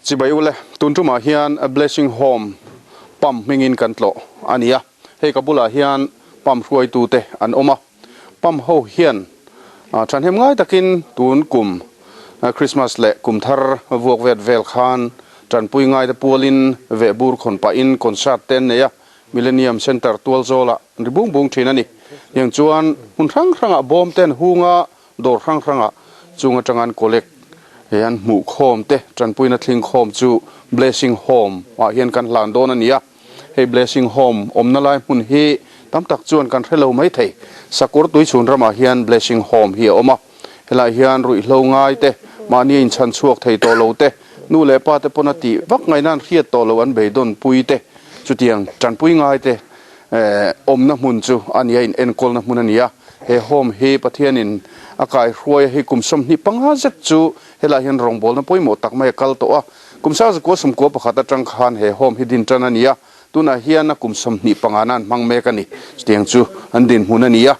Chibai ule, tun tumah hian Blessing Home pump hmingin kan tlawh a ni a, hei ka bulah hian pump hruaitute an awm a, pump ho hian thahnem ngai takin tun kum Christmas leh kum thar vuak vet vel khan tanpui ngaite pualin vehbur khawn pahin concert te an nei a, Millennium Centre tualzawlah an ri bung bung thin a ni. Tiang chuan hmun hrang hrangah bawm te an hung a, Dawr hrang hrangah chung atanga an collect he an hmuh khawm te tanpuina thling khawm chu Blessing Home ah hian kan hlan dawn a ni a. Hei Blessing Home awmna lai hmun hi tam tak chuan kan hre lo mai thei. Sakawr tuichhun ramah hian Blessing Home hi a awm a. Helaiah hian ruihhlo ngai te, mahni a inchhan chhuak thei tawh lo te, nu leh pa te pawn a tih vak ngaihna an hriat tawh lo an beidawn pui te, chutiang tanpui ngai te awmna hmun chu a ni a, in enkawlna hmun a ni a. He home hi Pathianin a kaihruai a hi kum 25 zet chu helaiah hian rawngbawlna pawimawh tak mai a kal tawh a. Kum 1991 atang khan he home hi din tan a ni a, tunah hian a kum 25 na an hmang mek a ni. Chutiang chu an dinhmun a ni a.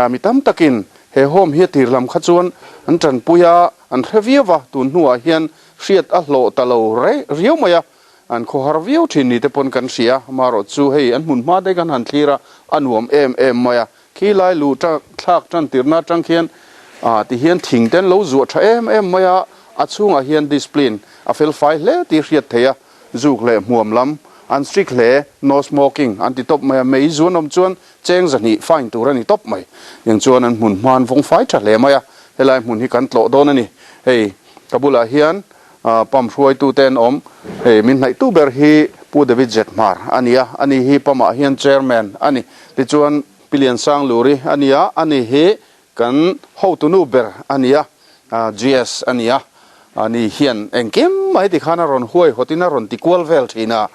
Mi tam takin he home hi a tir lam kha chuan an tanpui a, an hre viau va, tun hnuah hian hriat a hlawh ta lo riau mai a. An khawhar viau thin ni te pawn kan hria, amaherawh chu hei an hmun hma daih kan han thlir a, a nuam em em mai a. Khi lai luh thlak tan tirhna atang khian ah ti hian thing te an lo zuah tha em em mai a, a chhungah hian discipline a fel fai hle tih hriat theih a, zuk leh hmuam lam an strict hle, no smoking an ti tawp mai a, mei zuan awm chuan cheng zahnih fine tur a ni tawp mai. Eng chuan an hmun hma an vawng fai tha hle mai a, helai hmun hi kan tlawh dawn a ni. Hei ka bulah hian Pump hruaitute an awm. Hei min hnaihtu ber hi Pu David Zethmar a ni a, ani hi Pump-ah hian Chairman a ni. Tichuan Pi Liansangluri a ni a, ani hi kan hotunu ber a ni a, GS a ni a. Ani hian engkim mai tikhan a rawn huaihawtin a rawn tikual vel thin a,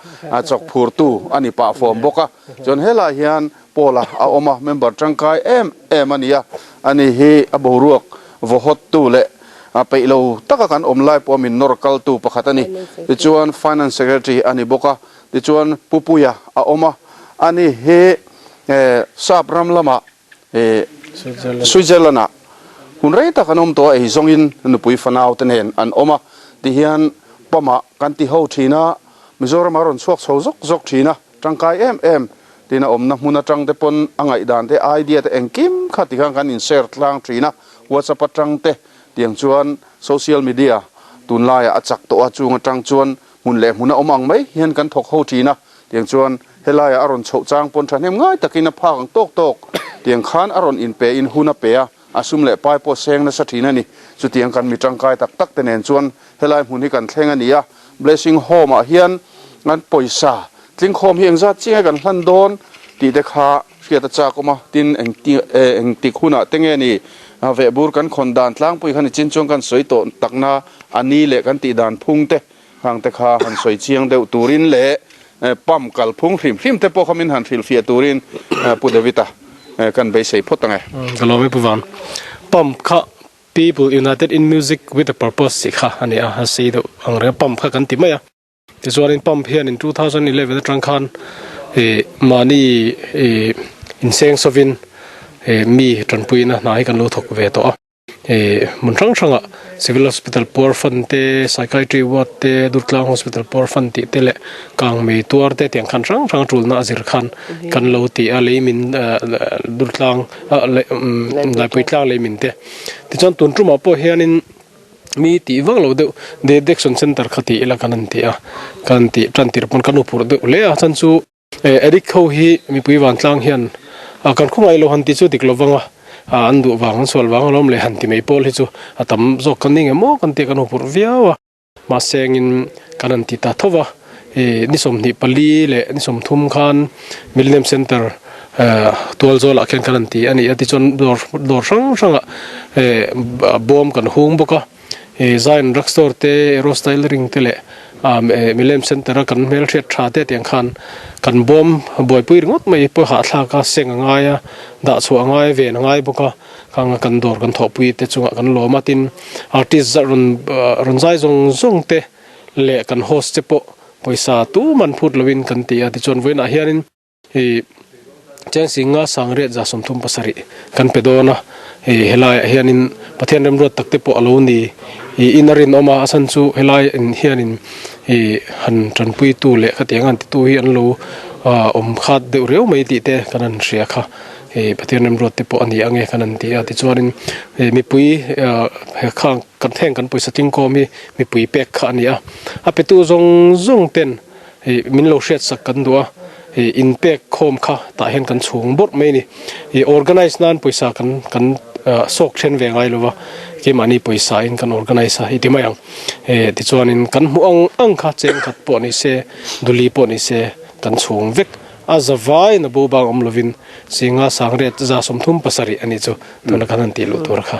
chawk phurtu a ni pah fawm bawk a. Chuan helaiah hian Paula a awm a, member tangkai em em a ni a, ani hi a boruak vawhawttu leh peih lo taka kan awm lai pawh min nawr kaltu pakhat a ni. Tichuan Finance Secretary a ni bawk a, tichuan Pu Puia a awm a, ani hi Sap ram lamah Switzerland ah hun rei tak an awm tawh a, ei zawngin nupui fanau te nen an awm a, tihian pamah kan ti ho thin a, Mizoram a rawn chhuak chho zawk zawk thin a. Tangkai em em tiin a awmna hmun atang te pawn a ngaihdan te idea te engkim kha tikhan kan in share tlang thin a, WhatsApp atang te tiang chuan social media tunlaiah a chak tawh a, chung atang chuan hmun leh hmun a awm ang mai hian kan thawk ho thin a, tiang chuan helaiah a rawn chhoh chang pawn thahnem ngai takin a phak ang tawk tawk tiang khan a rawn inpe in hun a pe a, a sum leh pai pawh seng nasa thin a ni. Chutiang kan mi tangkai tak tak te nen chuan helai hmun hi kan thleng a ni a, Blessing Home ah hian an pawisa tlingkhawm hi engzat chiang nge kan hlan dawn tih te kha hriat a chak awm a, tin engtik hunah te nge ni vehbur kan khawn dan tlangpui kha ni chin chuan kan sawi tawh takna a ni leh kan tih dan phung te hang te kha han sawi chiang deuh turin leh pump kal phung hrim hrim te pawh kha min han hrilhfiah turin Pu David-a kan beisei phawt ang e. Ka lawm e Pu Van. Pump kha People United in Music with a Purpose tih kha a ni a, a sei deuh ang reng a, pump kha kan ti mai a. Tichuanin pump hianin 2011 atang khan ih mahni ih inseng sawvin ih mi tanpuina hna hi kan lo thawk ve tawh a. Ih hmun hrang hrangah Civil Hospital Poor Fund te, Psychiatry Ward te, Durtlang Hospital Poor Fund tih te leh Kangmei tuar te tiang khan hrang hrang a tulna a zir khan kan lo ti a, leimin Durtlang Laipui tlang leimin te. Tichuan tun tumah pawh hianin mi tih vak lo deuh de addiction center kha tih ila kan han ti a, kan tih tan tir pawn kan upurh deuh hle a, chuan chu addict ho hi mipui vantlang hian kan khawngaih lo han ti chu dik lo vang a, an duh vang an sual vang alawm le han ti mai pawl hi chu a tam zawk kan ni nge maw kan tih kan upurh viau a. Mahse engin kan han ti ta tho va, ih ni 24 leh ni 30 khan Millennium Centre tualzawlah khian kan han ti a ni a, tichuan dawr dawr hrang hrangah eh bawm kan hung bawk a, ih Zion Drug Store te, Eros Tailoring te leh Millennium Centre a kan hmelhriat tha te tiang khan kan bawm buaipui ringawt mai pawh hahthlak a, seng a ngai a, dah chhuah a ngai ven a ngai bawk a. Khanga kan dawr kan thawhpui te chungah kan lawm a, tin artist zah rawn rawn zai zawng zawng te leh kan host te pawh pawisa tuman phut lovin kan ti a, tichuan vawiinah hianin ih cheng singa sangriat 37 kan pe dawn a, ih helaiah hianin Pathian remruat tak te pawh a lo ni ih in a rinawm a, a chhan chu helai in hianin. Ih han tanpuitu leh khatiang an titu hi an lo awm khat deuh riau mai tih te kan han hria kha. Ih Pathian remruat te pawh a ni ang e kan han ti a. Tichuanin ih mipui he khang kan heng kan pawisa tlingkawm hi mipui pek kha a ni a. A petu zawng zawng ten ih min lo hriatsak kan duh a. Ih inpek khawm kha tah hian kan chhung bawrh mai a ni. Ih organize nan pawisa kan kan sawk then ve ngai lo va, keimahni pawisa in kan organize a i ti mai ang. Ih tichuanin kan hmuh ang ang kha cheng khat pawh ni se, duli pawh ni se kan chhung vek. A za vaiin a bo bang awm lovin Singa Sangriat 37 a nih chu tuna kan han tih luh tur kha.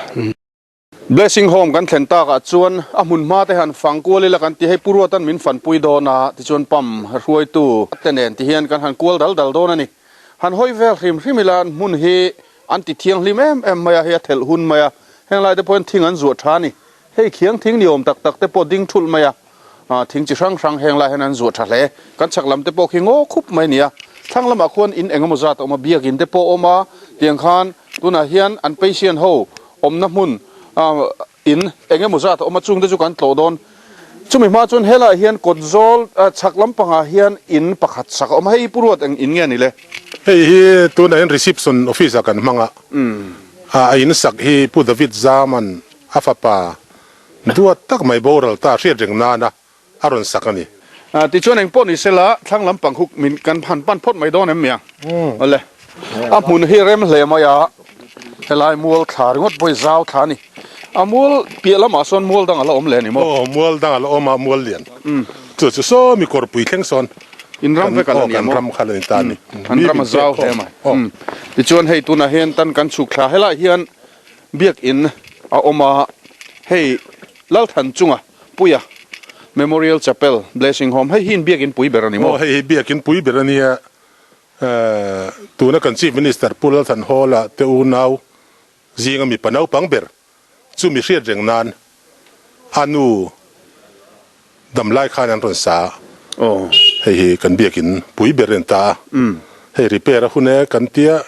Blessing Home kan thlen takah chuan a hmun hma te han fang kual ila kan ti hei Pu Ruatan min fanpui dawn a tichuan pump hruaitu te nen ti hian kan han kual dal dal dawn a ni. Han hawi vel hrim hrim ila an hmun hi an ti thianghlim em em mai a, hei a thelh hun mai a, heng lai te pawhin thing an zuah tha a ni. Hei khiang thing ni awm tak tak te pawh ding thulh mai a, thing chi hrang hrang heng lai hian an zuah tha hle. Kan chhak lam te pawh khi ngaw khup mai a ni a, thlang lamah khuan in eng emaw zat a awm a, biakin te pawh a awm a, tiang khan tunah hian an patient ho awmna hmun in eng emaw zat a awm a, chungte chu kan tlawh dawn. Chumi hma chuan helaiah hian kawt zawl chhak lampangah hian in pakhat sak a awm a, hei Pu Ruat eng in nge a ni le? Hei hi tunah hian reception office ah kan hmang a, a in sak hi Pu David Zaman a fapa duat tak mai boral ta hriat reng nana a rawn sak a ni. Tichuan eng pawh ni sela thlang lampang huk min kan han pan phawt mai dawn em mi ang? Awle, a hmun hi rem hle mai a, helai mual thla ringawt pawh hi zau thla a ni. A mual piah lamah sawn mual dang a la awm leh a ni maw? Aw, mual dang a la awm a, mual lian. Chu chu saw mi kawrpui thleng sawn. In ram vek a la ni a maw? Kan ram kha la ni ta a ni. An ram a zau hle mai. Tichuan hei tunah hian tan kan chhuk thla helaiah hian Biakin a awm a, hei Lalthan chunga Puia Memorial Chapel Blessing Home, hei hi in biakin pui ber a ni maw? Aw, hei hi biakin pui ber a nia. Tuna kan Chief Minister Pu Lalthan Hawla te unau zinga mipa naupang ber chu mi hriat reng nan a nu dam lai khan an rawn sa a. Hei hi kan biakin pui ber a ni ta a. Hei repair a hun e kan tia,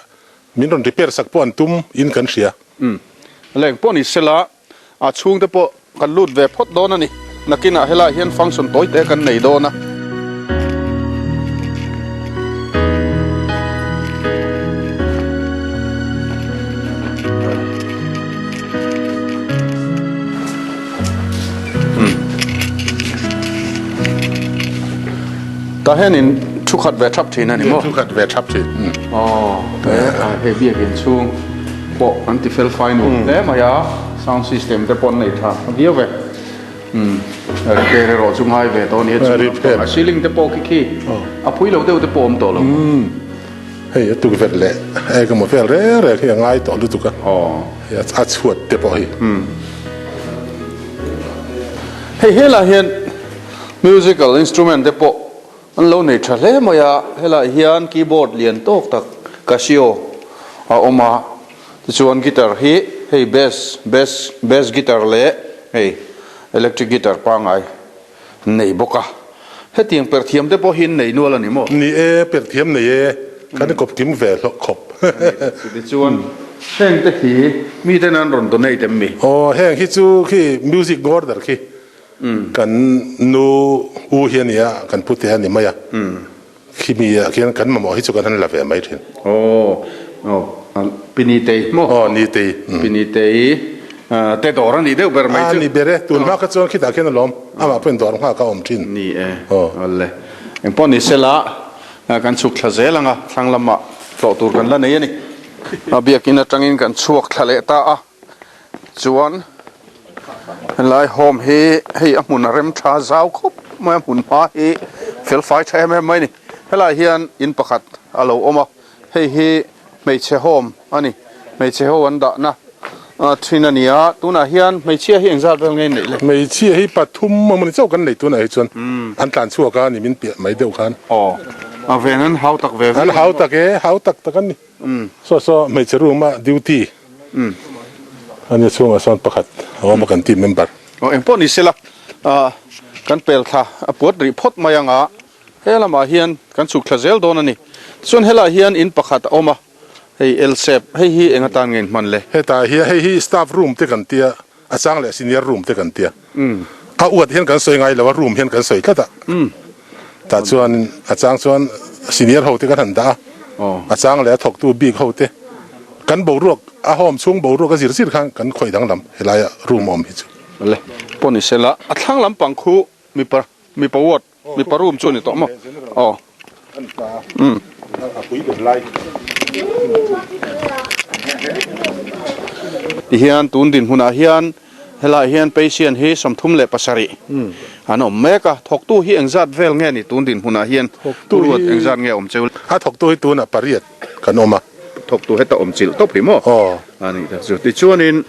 min rawn repair sak pawh an tum in kan hria. Leng pawh ni sela a chhungte pawh kan lut ve phawt dawn a ni. Nakinah helaiah hian function tawi te kan nei dawn a. Tah hianin thu khat ve thap thin a ni maw? Thu khat ve thap thin. Aw, hei biakin chhung pawh an ti fel fai nuam hle mai a, sound system te pawh an nei tha viau ve. Repair erawh chu ngai ve tawh a ni a, ceiling te pawh khi khi a phui lo deuh te pawh a awm tawh lo. Hei a tukverh leh eng emaw vel reng reng hi a ngai tawh lutuk a, hei a chhuat te pawh hi. Hei helaiah hian musical instrument te pawh an lo nei tha hle mai a, helaiah hian keyboard lian tawk tak Casio a awm a, tichuan guitar hi hei bass bass bass guitar leh hei electric guitar pangngai Nei bawk a. Hetiang perh thiam te pawh hi an nei nual a ni maw? Ni e, perh thiam nei e. Kan kawp kim ve hlawh khawp. Chutichuan heng te hi mi ten an rawn donate em mi? Aw, heng hi chu khi music order khi kan nu u hi a nia, kan pute a ni mai a. Khi mi ah khian kan mamawh hi chu kan han la ve mai thin. Aw, aw, Pinitei maw? Aw, Nitei. Pinitei te dawr a nih deuh ber mai chu. A ni ber e, tun hma kha chuan khitah khian a lawm, amah pawhin dawr nghak a awm thin. Ni e, awle. Engpawh ni sela, kan chhuk thla zel ang a, thlang lamah tlawh tur kan la nei a ni. A biakin atangin kan chhuak thla leh ta a, chuan helai home hi hei a hmun a rem tha zau khawp mai a hmun hma hi fel fai tha em em mai a ni helaiah hian in pakhat a lo awm a hei hi hmeichhe home a ni hmeichhe ho an dahna thin a ni a tunah hian hmeichhia hi engzat vel nge neih le. Hmeichhia hi pathum a mawni chauh kan nei tunah hi chuan an tlan chhuak a ni min piah mai deuh khan. Aw a ven an hau tak ve ve. An hau tak e hau tak tak an ni. Saw saw hmeichhe room a duty a nia chhungah sawn pakhat a awm a kan team member. Aw engpawh ni sela kan pel thla a puat rih phawt mai anga he lamah hian kan chhuk thla zel dawn a ni. Tichuan helaiah hian in pakhat a awm a, hei L shape hei hi eng atan nge in hman le? Hetah hian hei hi staff room te kan tia a chang leh senior room te kan tia. A uat hian kan sawi ngai lo a, room hian kan sawi tlat a. Tah chuan a chang chuan senior ho te kan han dah a, a chang leh a thawktu bik ho te kan boruak a home chhung boruak a zir zir khan kan khawih danglam helaia room awm hi chu. Le pawh ni sela a thlang lampang khu mipa mipa ward mipa room chu a ni tawh maw? Aw. Umm. Tihian tun dinhmunah hian helaiah hian patient hi 37 an awm mek a, thawktu hi engzat vel nge ni tun dinhmunah hian ruat engzat nge awm cheu? A thawktu hi tunah pariat kan awm a. Thawktu heta awm chilh tawp hi maw? A nih tak chu. Tichuanin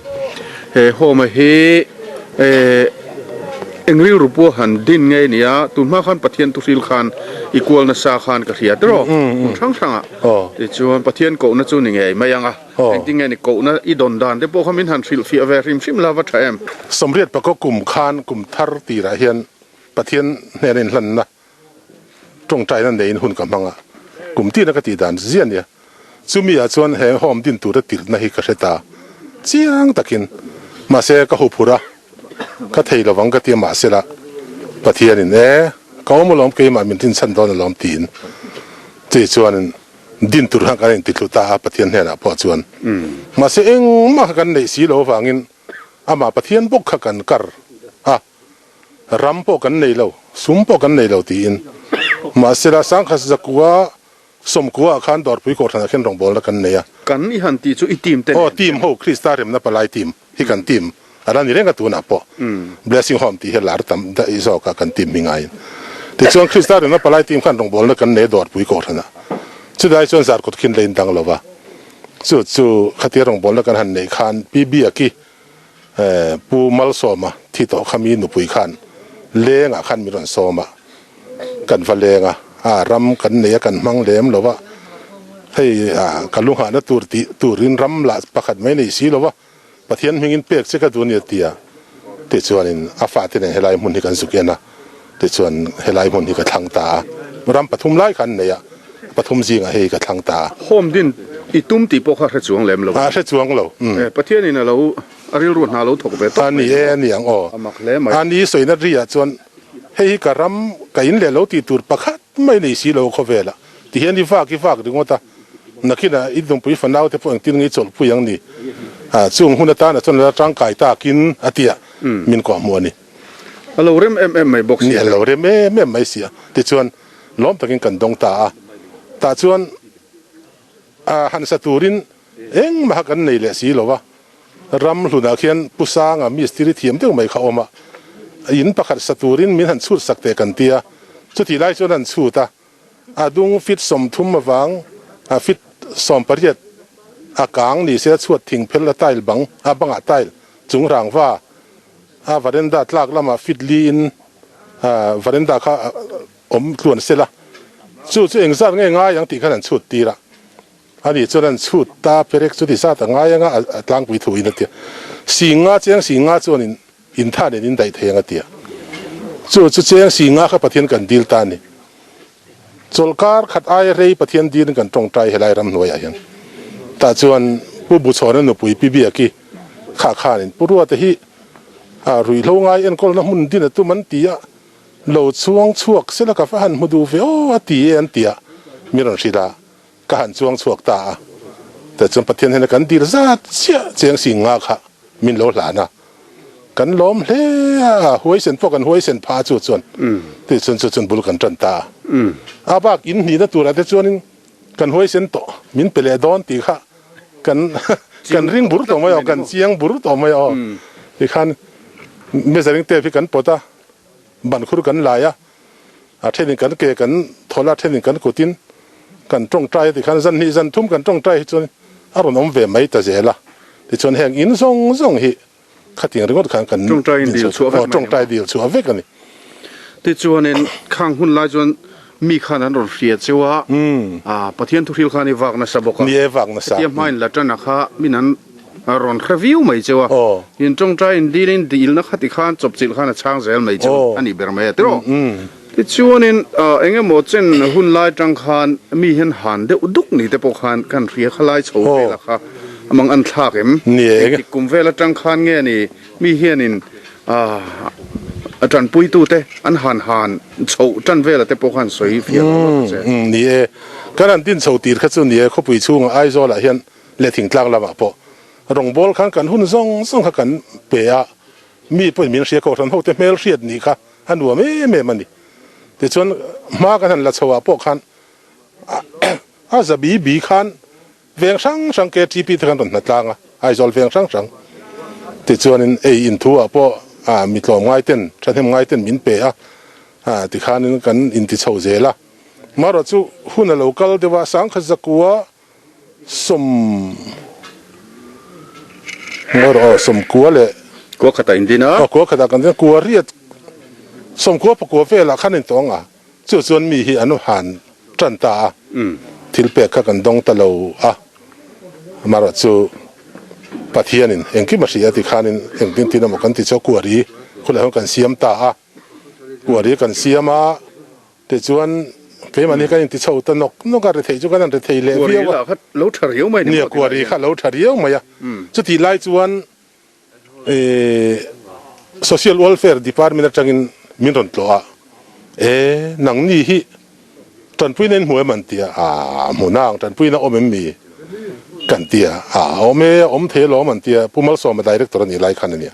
he home hi eng rilru pawh han din ngei nia, tun hma khan Pathian thuhril khan i kual nasa khan ka hria tiraw hmun hrang hrangah. Tichuan Pathian kohna chu ni ngei mai ang a, engtin nge ni kohna i dawn dan te pawh kha min han hrilhfiah ve hrim hrim la va tha em? Sawmriat pakaw kum khan kum thar tirah hian Pathian hnena inhlanna Tawngtaina neiin hun ka hmang a, kum tina ka tih dan zia nia. Chumi ah chuan he home din tura tirhna hi ka hre ta chiang takin. Mahse ka huphurh a, ka thei lovang ka tia mahsela Pathianin e, ka awm alawm keimah min rinchhan dawn alawm tiin chi chuanin din tur khan kan intithlu ta a Pathian hnenah pawh chuan. Mahse engmah kha kan neih si lo avangin amah Pathian bawk kha kan kar a. Ram pawh kan nei lo, sum pawh kan nei lo tiin. Mahsela Sangkhat Zakua Sawmkua ah khan Dawrpui Kohhranah khian rawngbawlna kan nei a. Kan i han tih chu i team te nen. Aw team ho Krista remna palai team hi kan team a la ni reng a tunah pawh Blessing Home tih hi a lar tam daih zawk a kan team hming aiin. Tichuan Krista remna palai team khan rawngbawlna kan nei a Dawrpui Kohhranah. Chulai chuan Zarkawt khin la indang lo va. Chu chu khatia rawngbawlna kan han neih khan Pi Biaki Pu Malsawma thi tawh kha mi nupui khan lengah khan min rawn sawm a, kan va leng a, a ram kan nei a kan hmang lem lo va, hei ka lu nghahna tur tih turin ram lah pakhat mai nei si lo va, Pathian hmingin pek che ka duh a ni a ti a, tichuanin a fate nen helai hmun hi kan zuk en a, tichuan helai hmun hi ka thlang ta a, ram pathum lai khan nei a, pathum zingah hei ka thlang ta a. Home din I tum tih pawh kha hre chuang lem lo. A hre chuang lo. Pathianin a lo, a rilru hna lo thawk ve tawp mai. A ni e, a ni ang aw. A mak hle mai. A ni sawina ri ah chuan hei hi ka ram, ka in leh lo tih tur pakhat mai nei si lo khawvelah ti hian i vak i vak ringawt a, nakinah i dumpui fanau te pawh engtin nge i chawlhpui ang ni? Chung hun atana chuan la tangkai takin a tia min kawhhmuh a ni. A lo rem em em mai bawk si a. Ni, a lo rem em em mai si a. Tichuan lawm takin kan dawng ta a, tah chuan. A han sa turin engmah kan nei leh si lo va, ram hlunah khian Pu Sanga mistiri thiam deuh mai kha a awm a, in pakhat sa turin min han chhut sak teh kan ti a, chutih lai chuan an chhut a, a dung fit 30 avang a fit 18 a kang ni se a chhuat thing phel a tile bang a bangah tile chung rangva a varenda tlak lamah fit li in varenda kha Awm tluan sela, chu chu engzat nge ngai ang tih khan an chhut tir a, ani chuan an chhut ta perek chu ti zat a ngai anga a tlangpui thu in a ti a, sing nga cheng sing nga chuan in in tha nen in daih thei ang a ti a, chu chu cheng sing nga kha Pathian kan dil ta a ni. Chawlhkar khat aia rei Pathian dil in kan tawngtai helai ramhnuaiah hian. Tah chuan Pu Buchhawna nupui Pi Biaki kha khanin Pu Ruata hi ruihhlo ngai enkawlna hmun din a tum an ti a, Lo chuang chhuak sela ka va han hmu duh ve aw a ti e an ti a, mi rawn hrilh a, ka han chuang chhuak ta a. Tah chuan Pathian hian a kan dil zat chiah cheng sing nga kha min lo hlan a, kan lawm hle a, huaisen pawh kan huaisen pha chu chuan tih chuan chu chuan bul kan tan ta a. A bak in hnihna turah te chuanin kan huaisen tawh min pe leh dawn tih kha kan kan ring bur tawh mai aw, kan chiang bur tawh mai aw. Tikhan measuring tape hi kan pawt a. Ban khur kan lai a, a thenin kan ke kan thawl a, a thenin kan kutin kan tawngtai a tikhan zan hnih zan thum kan tawngtai hi chuan a rawn awm ve mai ta zel a. Tichuan heng in zawng zawng hi khating ringawt khan kan Tawngtai dil chhuah vek mai tawngtai dil chhuah vek a ni. Tichuanin khang hun lai chuan mi khan an rawn hria cheu a, Pathian thuhril khan i vak nasa bawk a. Ni e vak nasa. Hetia hmain la tan a kha min an A rawn hre viau mai cheu a, in tawngtai in dil in dilna kha ti khan chawpchilh khan a chhang zel mai cheu a nih ber mai a tiraw. Tichuanin eng emaw chen hun lai tang khan mi hian han deuh duk ni te pawh khan kan hria kha lai chho vela kha amang an thlak em? Engtik kum vel atang khan nge ni mi hianin. Tanpuitute an han han chhoh tan vela te pawh khan sawi fiah lo lawk che. Umm ni e, kan han din chho tir kha chu ni e, khawpui chhungah Aizawlah hian leh thingtlang lamah pawh rawngbawl khan kan hun zawng zawng kha kan pe a, mi pawhin min hria kohhran hote hmel hriat nih kha a nuam em em a ni. Tichuan hma kan han la chho ah pawh khan a za bi bi khan Veng hrang hrang KTP te khan rawn hna tlang a, Aizawl veng hrang hrang tichuanin ei inthu ah pawh mi tlawm ngai ten, thahnem ngai ten min pe a, tikhanin kan inti chho zel a. Marawh chu hun a lo kal deuh a, sangkhat zakua sawm marawh aw sawmkua leh Kua khatah in din a. Aw kua khatah kan din a, kua riat sawmkua pakua velah khan in tawng a. Chu chuan mi hi an han tan ta a, thil pek kha kan dawng ta lo a, amaherawh chu Pathianin engkim a hria tih khanin engtin tin emaw kan ti chu a kuari khulai hawn kan siam ta a, kuari kan siam a, tichuan keimahni kan inti chho ta nawk nawk a, rethei chu kan han rethei leh viau a, nia kuari kha a lo tha riau mai a, chutih lai chuan Social Welfare Department atangin min rawn tlawh a, E, nangni hi tanpuina in hmu em an ti a, A, hmu nang, tanpuina awm em mi? kan ti a, A, awm e, a awm thei alawm an ti a, Pu Malsawma Director a nih lai khan a nia.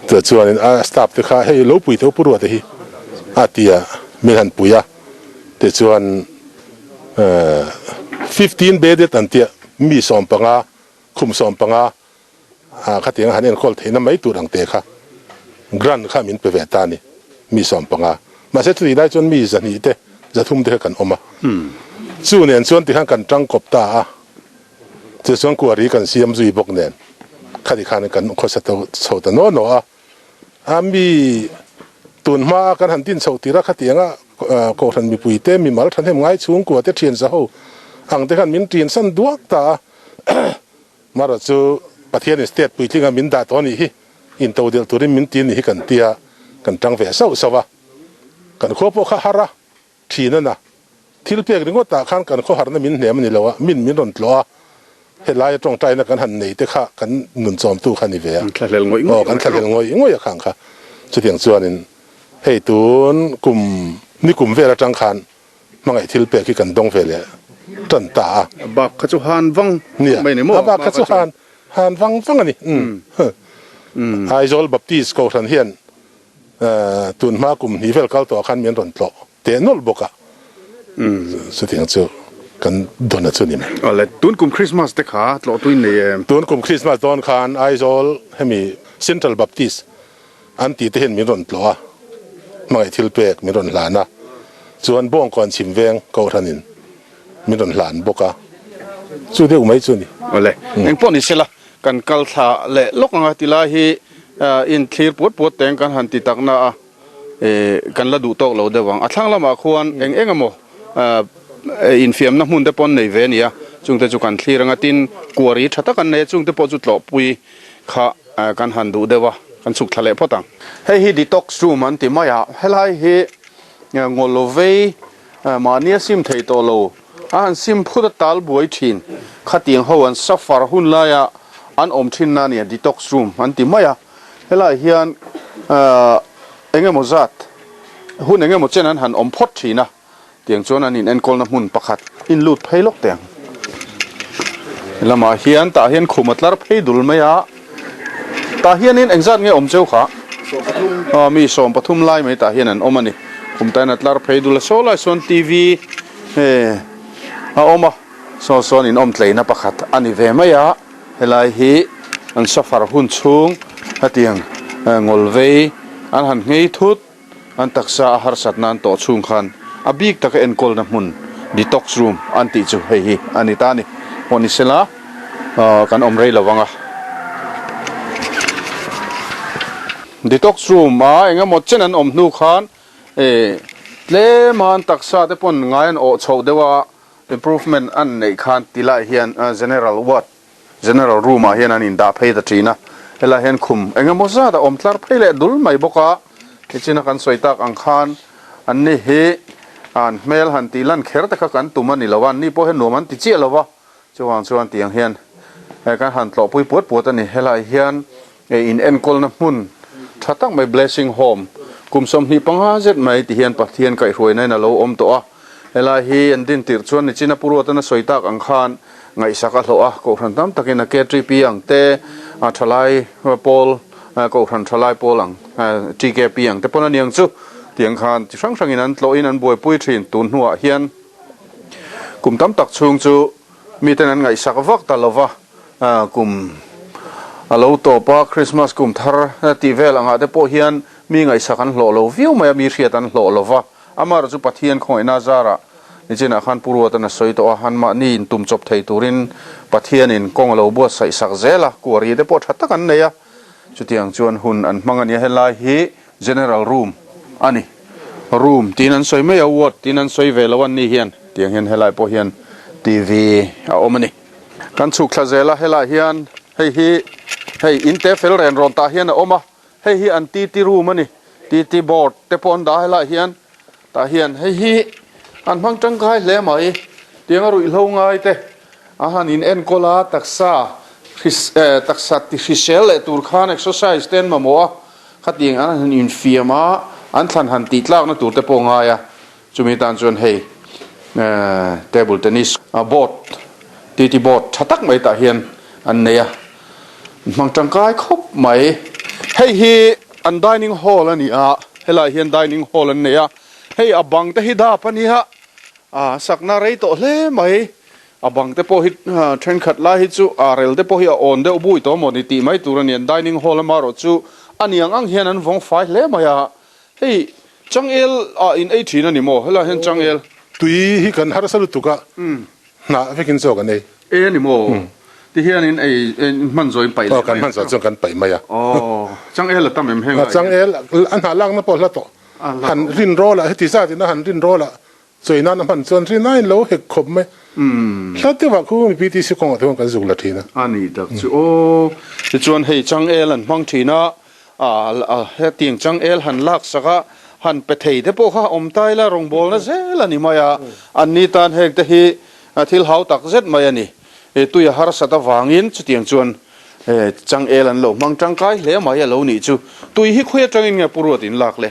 Chuan a staff te kha hei lo pui teh u Pu Ruata hi a ti a, min han pui a, tichuan 15 bedded an ti a, mi 15, khum 15 A khatiang a han enkawl theihna mai tur ang te kha grant kha min pe ve ta a ni, mi 15. Mahse chutih lai chuan mi 200 te, 300 te kha kan awm a. Chu nen chuan tikhan kan tangkawp ta a, chu chuan kuari kan siam zui bawk nen khati khan kan khawsa chho ta naw naw a. A mi tun hma a kan han din chhoh tir a khatiang a kohhran mipui te, mimal thahnem ngai chhungkua te thian zaho ang te khan min ṭin san duak ta a. Mara chu Pathianin state puitlinga min dah tawh a nih hi, intodelh turin min ti a nih hi kan tia, kan tang ve sauh sauh a. Kan khua pawh kha har a, thin a na. Thil pek ringawtah khan kan khaw harna min hnem a ni lo a, min min rawn tlawh a, helai a tawngtaina kan han nei te kha kan nun chawmtu kha a ni ve a. Kan thlahlel ngawih ngawih a. Aw, kan thlahlel ngawih ngawih a khang kha. Chutiang chuanin hei tun kum ni kum vel atang khan Hmangaih thil pek hi kan dawng ve leh tan ta a. A bak kha chu han vang vang mai a ni maw? A bak kha chu han han vang vang a ni. Aizawl Baptist Kohhran hian tun hma kum hnih vel kal tawhah khan min rawn tlawh teh nawlh bawk a. Chutiang chu kan dawn a chu ni mai. Awle, tun kum Christmas te kha tlawh tuin nei em? Tun kum Christmas dawn khan Aizawl hemi Central Baptist An tih te hian min rawn tlawh a, hmangaih thil pek min rawn hlan a, chuan Bawngkawn chhim veng Kohhranin min rawn hlan bawk a, chu deuh mai chu a ni. Awle, engpawh ni sela, kan kal thla leh lawk anga ti lai hi in thlir puat puat teng kan han ti tak na a, kan la duh tawk lo deuh ang. A thlang lamah khuan eng eng emaw infiamna hmun te pawh an nei ve a ni a, chungte chu kan thlir anga tin kuari tha tak an nei a, chungte pawh chu tlawhpui kha Kan han duh deuh a, kan chhuk thla leh phawt ang. Hei hi detox room an ti mai a, helai hi ngawlo vei mahni a sim thei tawh lo, a han sim phut a tal buai thin. Khatiang ho an suffer hun laia an awm thin na nia detox room an ti mai a, helai hian eng emaw zat hun eng emaw chen an han awm phawt thin a. Tiang chuan an in enkawlna hmun pakhat in lut phei lawk teh ang. Helamah hian tah hian khum a tlar phei dul mai a, tah hianin engzat nge awm cheu kha? Aw mi 13 lai mai tah hian an awm a ni. Khum tah hian a tlar phei dul a, saw lai sawn TV a awm a, saw sawn in awm tleina pakhat a ni ve mai a, helai hi an safar hun chhung hetiang ngawlvei an han nghei thut. An taksa a harsat nan tawh chhung khan a bik taka enkawlna hmun detox room an tih chu hei hi a ni ta a ni. Pawh ni sela kan awm rei lo ang a. Detox room a eng emaw chen an awm hnu khan tlem a an taksa te pawn ngai an awh chhoh deuh a, improvement an neih khan ti lai hian general ward General room ah hian an indah phei ta thin a, helai hian khum eng emaw zat a awm tlar phei leh dul mai bawk a, tichina kan sawi tak ang khan an ni hi an hmel han tih lan kher te kha kan tum a ni lo a, an ni pawh hian nuam an ti chiah lo va, chuvang chuan tiang hian kan han tlawhpui puat puat a ni, helai hian in enkawlna hmun Tha tak mai Blessing Home kum 25 zet mai ti hian Pathian kaihhruaina in a lo awm tawh a. Helai hi an din tirh chuan nichina Pu Ruatana sawi tak ang khan ngaihsak a hlawh a, Kohhran tam takin a KTP ang te, a thalai pawl, Kohhran thalai pawl ang, TKP ang te pawn a niang chu tiang khan chi hrang hrangin an tlawhin an buaipui thin. Tun hnuah hian kum tam tak chhung chu miten an ngaihsak vak ta lova, kum a lo tawp a, Krismas kum thar tih vel angah te pawh hian mi ngaihsak an hlawh lo viau mai a, mi hriat an hlawh lova. Amaherawhchu Pathian khawngaihna zarah nichinah khan Pu Ruatan a sawi tawh a, anmahni intum chawp thei turin Pathianin kawng a lo buatsaih sak zel a, kuari te pawh tha tak an nei a, chutiang chuan hun an hmang a nia, helai hi General Room a ni, Room tiin an sawi mai a, Ward tiin an sawi ve lo an ni hian, tiang hian helai pawh hian TV a awm a ni. Kan chhuk thla zel a, helai hian hei hi hei inte fel ren rawn tah hian a awm a, Hei hi an TT room a ni. TT board te pawh an dah helaiah hian tah hian hei hi an hmang tangkai hle mai. Tianga ruihhlo ngai te a han in enkawl a, taksa taksa ti hrisel leh tur khan exercise te an mamawh a, khatiang an han infiam a, an thlan han tih tlakna tur te pawh ngai a. Chumi tan chuan hei table tennis board TT board tha tak mai tah hian an nei a. Hmang tangkai khawp mai. Hei hi an dining hall a ni a, helaiah hian dining hall an nei a, hei a bang te hi dap a nia, a sakna rei tawh hle mai, a bang te pawh hi thenkhat lai hi chu a rel te pawh hi a awn deuh bui tawh maw ni tih mai tur a ni, an dining hall amaherawh chu a niang ang hian an vawng fai hle mai a, hei changel ah in ei thin a ni maw, helaiah hian changel. Tui hi kan harsa lutuk a, hnah vekin chaw kan ei. E ani maw? Ti hian in ei in hman zawh in paih leh mai a. Aw kan hman zawh chuan kan paih mai a. Aw changel a tam em heng ah hian. Changel a hnah lakna pawh a hla tawh. Han rin rawl ah heti zat in a han rin rawl ah chawi nan a hman chuan rin aiin lo hek khawp mai. Hla deuh ah khu mi PTC kawngah te khuan kan zuk la thin a. A ni tak chu aw. Tichuan hei changel an hmang thin a, A hetiang changel han lak sak a, han pe thei te pawh kha awm ta ila rawngbawlna zel a ni mai a, an ni tan heng te hi thil hau tak zet mai a ni. Tui a harsat avangin chutiang chuan changel an lo hmang tangkai hle mai a lo nih chu. Tui hi khawi atangin nge Pu Ruat in lak le?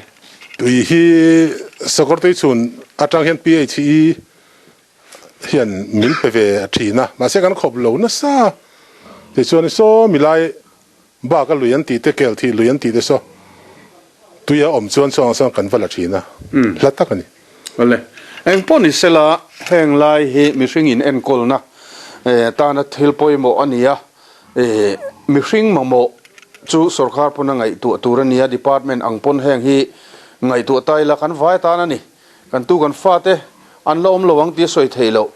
Tui hi Sakawrtui chhun atang hian PHE hian min pe ve a thin a, mahse kan khawp lo nasa. Tichuan saw milai Bak a lui an tih te, kel thih lui an tih te saw tui a awm chuan chuang sawn kan va la thin a, hla tak a ni. Awle, eng pawh ni sela heng lai hi mihring in enkawlna tana thil pawimawh a ni a, mihring mamawh chu sorkar pawn a ngaihtuah tur a ni a, department ang pawn heng hi ngaihtuah ta ila kan vai atan a ni. Kan tu kan fate an la awm lo ang tih a sawi theih loh.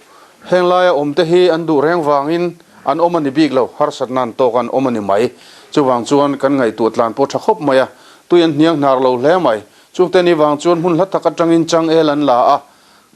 Heng laia awm te hi an duh reng vangin an awm a ni bik lo, harsatna an tawk an awm a ni mai. Chuvang chuan kan ngaihtuah tlan pawh tha khawp mai a, tui an hniang hnar lo hle mai. Chungte ni vang chuan hmun hla tak atangin changel an la a,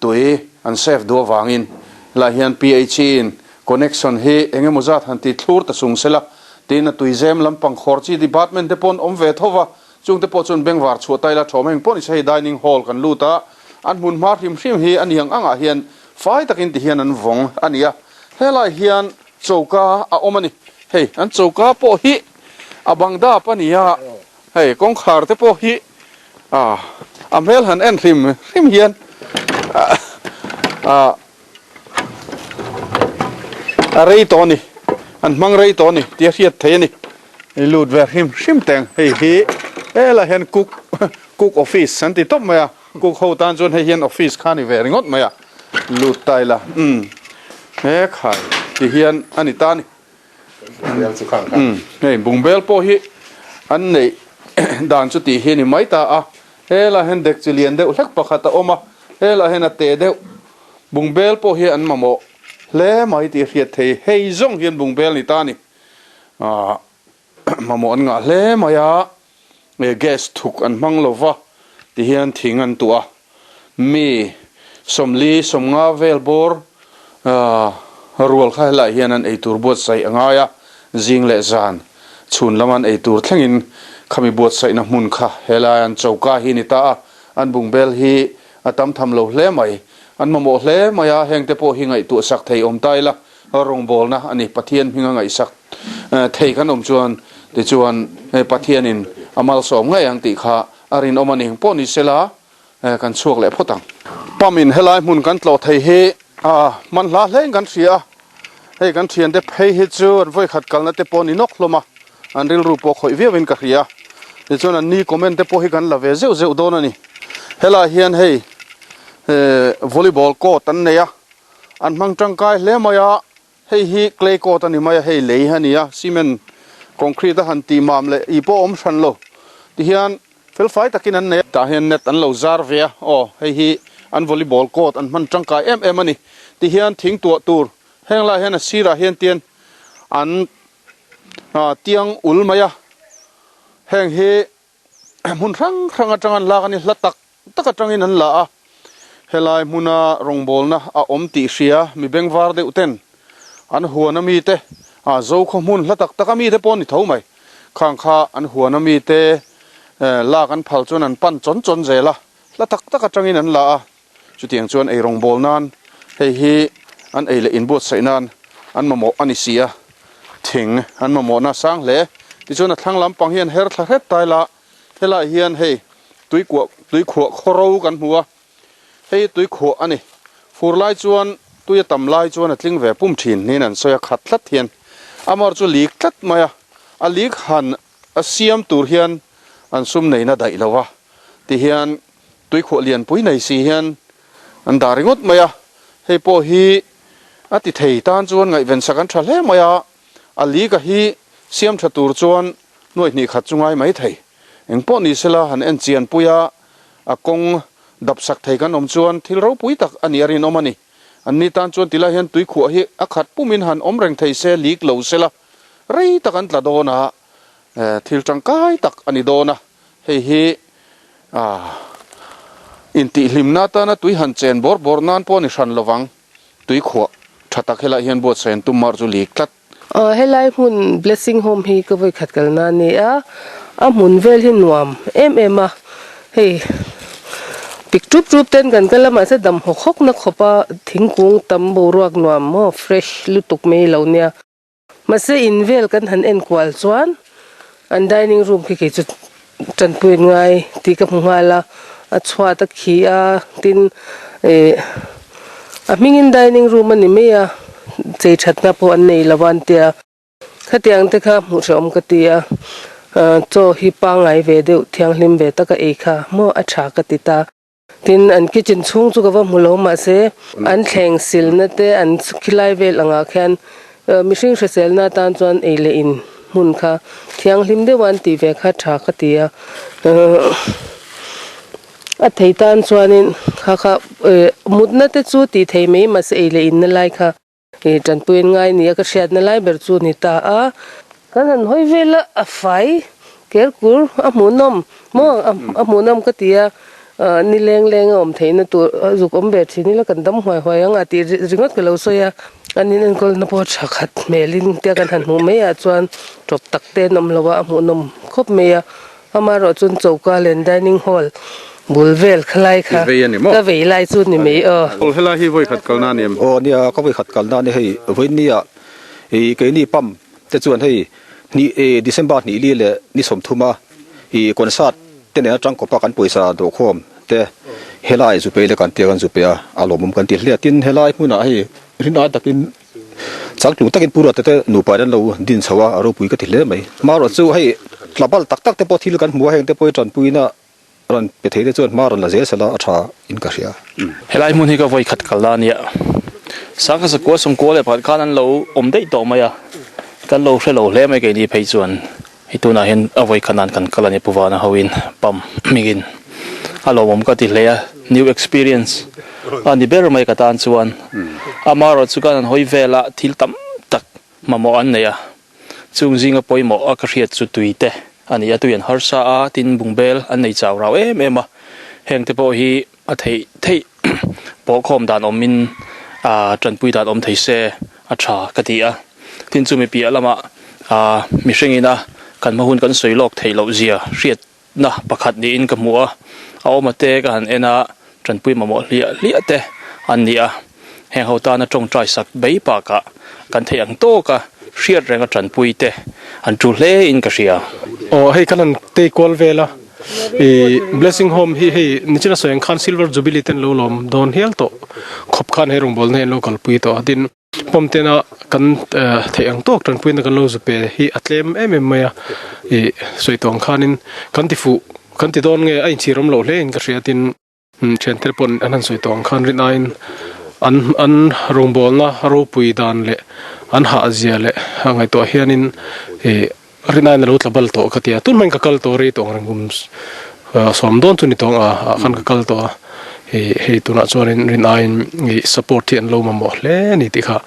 tui an save duh avangin helai hian PHE in connection hi eng emaw zat han ti thlur ta sung sela tiin a tuizem lampang khawr chi department te pawn awm ve tho va, Chungte pawh chuan bengvar chhuah taila thawm heng pawh ni se hei dining hall kan lut a, an hmun hma hrim hrim hi a niang angah hian fai takin ti hian an vawng a ni a, helai hian choka a awm a ni, hei an choka pawh hi a bang dap a ni a, hei kawngkhar te pawh hi ah a hmel han en hrim hrim hian ah a rei tawh a ni, an hmang rei tawh a ni tih a hriat theih a ni. I lut ve hrim hrim teng hei hi helai hian cook cook office an ti tawp mai a cook ho tan chuan hei hian office kha a ni ve ringawt mai a lut ta ila umm he khai ti hian a ni ta a ni umm hei bungbel pawh hi an neih dan chu tih hi a ni mai ta a helai hian dekchi lian deuh hlek pakhat a awm a helai hian a te deuh bungbel pawh hi an mamawh hle mai tih a hriat thei hei zawng hian bungbel a ni ta a ni. Ahh mamawh an ngah hle mai a, e gas thuk an hmang lo va ti hian thing an tuah a, mi 40 50 vel bawr ahh rual kha helaiah hian an eitur buatsaih a ngai a, zing leh zan chhun lama an eitur thlengin khami buatsaihna hmun kha helai an choka hi a ni ta a, an bungbel hi a tam tham lo hle mai, an mamawh hle mai a, hengte pawh hi ngaihtuah sak thei awm ta ila. Rawngbawlna a ni. Pathian hminga ngaihsak thei kan awm chuan tichuan Pathianin A malsawm ngei ang tih kha a rinawm a ni. Pawh ni sela kan chhuak leh phawt ang. Pump in helai hmun kan tlawh thei hi hman hla hlein kan hria a, hei kan thiante phei hi chu an vawikhat kalna te pawh a ni nawk hlawm a, an rilru pawh khawih viauin ka hria. Tichuan an ni comment te pawh hi kan la ve zeuh zeuh dawn a ni. Helaiah hian hei volleyball court an nei a, an hmang tangkai hle mai a, Hei hi clay coat a ni mai a, hei lei a ni a, cement concrete a han tih mam leh ih pawh a awm hran lo. Tihian felfai takin an nei a. Tah hian net an lo zar ve a, aw hei hi an volleyball court an hman tangkai em em a ni. Tihian thing tuah tur heng lai hian a sirah hian tian an tiang ul mai a, heng hi hmun hrang hrang atang an lak a ni, hla tak tak atangin an la a, helai hmuna rawngbawlna a awm tih hria mi bengvar deuh ten an huan a mite ah Zokhaw hmun hla tak tak a mite pawh a ni tho mai, khang kha an huan a mite lak an phal chuan an pan chawn chawn zel a, hla tak tak atangin an la a, chutiang chuan ei rawngbâwl nan hei hi an ei leh inbuatsaih nan an mamawh a ni si a, thing an mamawhna a sang hle. Tichuan a thlang lampang hi an her thla hret tai la, helaiah hian hei tuikuah tuikhuah khawro kan hmu a, hei hi tuikhuah a ni. Fur lai chuan tui a tam lai chuan a tling ve pum thin niin an sawi a, khat tlat hian amar chu lik tlat mai a, a lik han a siam tur hian an sum neihna daih lo a, tihian Tuikhuah lianpui nei si hian an dah ringawt mai a, hei pawh hi a ti thei tan chuan ngaihven sak an tha hle mai a, a lika hi siam tha tur chuan nuaih hnih khat chu ngai mai thei. Engpawh ni sela han en chian pui a, a kawng dap sak thei kan awm chuan thil ropui tak a nih a rinawm a ni. An ni tan chuan tilai hian tuikhuah hi a khat pumin han awm reng thei se lik lo sela rei tak an tla dawn a, thil tangkai tak a ni dawn a. Hei hi intihhlimna atana tui han chen bawr bawr nan pawh a ni hran lovang. Tui khuah tha tak helaiah hian buatsaih an tum mar chu lik tlat. Helai hmun Blessing Home hi ka vawikhat kalna a ni a, a hmun vel hi nuam em em a, hei pik tup tup ten kan kal a mahse dam hawk hawk na khawp a thingkung tam boruak nuam maw fresh lutuk mai lo nia. Mahse in vel kan han en kual chuan an dining room khi kei chu tanpui an ngai tih ka hmu nghal a, a chhuat a khi a tin ih a hmingin dining room a ni mai a chei thatna pawh an nei lo a an tia khatiang te kha hmuh hrehawm ka ti a chaw hi pangngai ve deuh thianghlim ve taka ei kha maw a tha ka ti ta. Tin, an kitchen chhung chu ka va hmu lo mahse an thleng silna te an khilai vel angah khian mihring hriselna atan chuan ei leh in hmun kha thianghlim deuh a an tih ve kha tha ka ti a. A thei tan chuanin kha kha mutna te chu tih thei mai mahse ei leh inna lai kha Ih tanpui an ngai nia ka hriatna lai ber chu ni ta a. Kan han hawi vel a, a fai ker kur a hmuhnawm maw a hmuhnawm ka ti a, ni leng leng a awm theihna tur a zuk awm ve thin ila kan dam huai huai ang a tih ringawt ka lo sawi a. An in enkawlna pawh tha khat hmelin tia kan han hmuh mai ah chuan tawp tak te an awm lo a, a hmuhnawm khawp mai a. Amaherawh chuan choka leh dining hall bul vel khalai kha ka vei lai chu ni mai aw. Aw helai hi vawi khat kalna a ni em? Aw nia ka vawi khat kalna a ni hei vawinia ih keini pump te chuan hei ni ih December hnih li leh ni sawmthuma ih concert te nen atang kawpa kan pawisa dawhkhawm te helai zu pei le kan tia kan zu pe a a lawmawm kan ti hle a tin helai hmunah hei rinai takin Changtlung takin Pu Ruata te nupa in an lo din chho a, a ropui ka ti hle mai. Hmarawh chu hei tlabal tak tak te pawh thil kan hmu a, heng te pawh hi tanpuina rawn pe thei te chuan hma rawn la zel sela a tha in ka hria. Helai hmun hi ka vawi khat kal la nia, Sangha Sakua Sawmkua leh pakhat khan an lo awm daih tawh mai a, kan lo hre lo hle mai keini phei chuan. Hei tunah hian a vawi khat nan kan kal a ni Pu Vana hoin pump hmingin a lawmawm ka ti hle a, new experience a ni ber mai ka tan chuan amaherawh chu kan han hawi vel a thil tam tak mamawh an nei a, chung zinga pawimawh a ka hriat chu tui te a ni a, tui an harsa a tin bungbel an nei chau rau em em a, heng te pawh hi a theih theih pawhkhawm dan awmin tanpui dan awm thei se a tha ka ti a. Tin chumi piah lamah aah mihring ina kan hma hun kan sawi lawk theih loh zia hriatna pakhat niin ka hmu a, a awma te ka han en a, tanpui mamawh hliah hliah te an ni a, heng ho tana tawngtai sak bei bakah kan theih ang tawk a Hriat renga tanpui te an tul hle in ka hria. Aw hei kan han tei kual vel a, i Blessing Home hi hei nichina sawi ang khan Silver Jubilee te an lo lawm dawn hial tawh khawp khan hei rawngbawlna hi an lo kalpui tawh a, tin pump tena kan theih ang tawk tanpuina kan lo zu pe hi a tlem em em mai a, i sawi tawh ang khanin kan ti fuh kan ti dawn nge a inchhir awm loh hle in ka hria tin. Thiante paw'n an han sawi tawh ang khan rin aiin an an rawngbawlna ropui dan leh an hahzia leh a ngaihtuah hianin ih rin aiin a lo tla bal tawh ka ti a. Tun hmain ka kal tawh rei tawh ang reng kum sawm dawn chu ni tawh ang a ah khan ka kal tawh a. Ih hei tunah chuanin rin aiin ih support hi an lo mamawh hle a ni tih kha